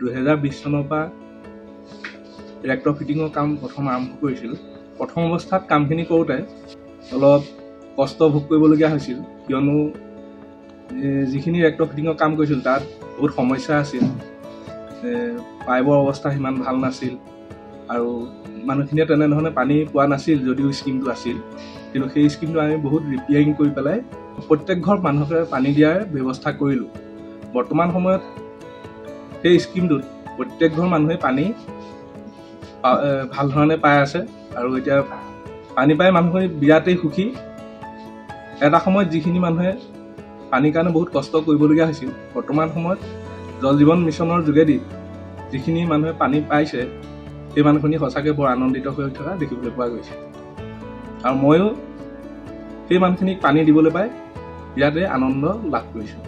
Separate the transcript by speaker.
Speaker 1: 2020 চনৰ পৰা ৰেট্ৰ'ফিটিঙৰ কাম প্ৰথম আৰম্ভ কৰিছিলোঁ। প্ৰথম অৱস্থাত কামখিনি কৰোঁতে অলপ কষ্ট ভোগ কৰিবলগীয়া হৈছিল, কিয়নো যিখিনি ৰেট্ৰ'ফিটিঙৰ কাম কৰিছিল, তাত বহুত সমস্যা আছিল। পাইপৰ অৱস্থা সিমান ভাল নাছিল আৰু মানুহখিনিয়ে তেনেধৰণে পানী পোৱা নাছিল, যদিও স্কীমটো আছিল। কিন্তু সেই স্কীমটো আমি বহুত ৰিপেয়াৰিং কৰি পেলাই প্ৰত্যেক ঘৰ মানুহকে পানী দিয়াৰ ব্যৱস্থা কৰিলোঁ। বৰ্তমান সময়ত সেই স্কীমটোত প্ৰত্যেক ঘৰ মানুহে পানী ভাল ধৰণে পাই আছে আৰু এতিয়া পানী পাই মানুহখিনি বিৰাটেই সুখী। এটা সময়ত যিখিনি মানুহে পানীৰ কাৰণে বহুত কষ্ট কৰিবলগীয়া হৈছিল, বৰ্তমান সময়ত জল জীৱন মিছনৰ যোগেদি যিখিনি মানুহে পানী পাইছে, সেই মানুহখিনি সঁচাকৈ বৰ আনন্দিত হৈ থকা দেখিবলৈ পোৱা গৈছে আৰু ময়ো সেই মানুহখিনিক পানী দিবলৈ পাই বিৰাটেই আনন্দ লাভ কৰিছোঁ।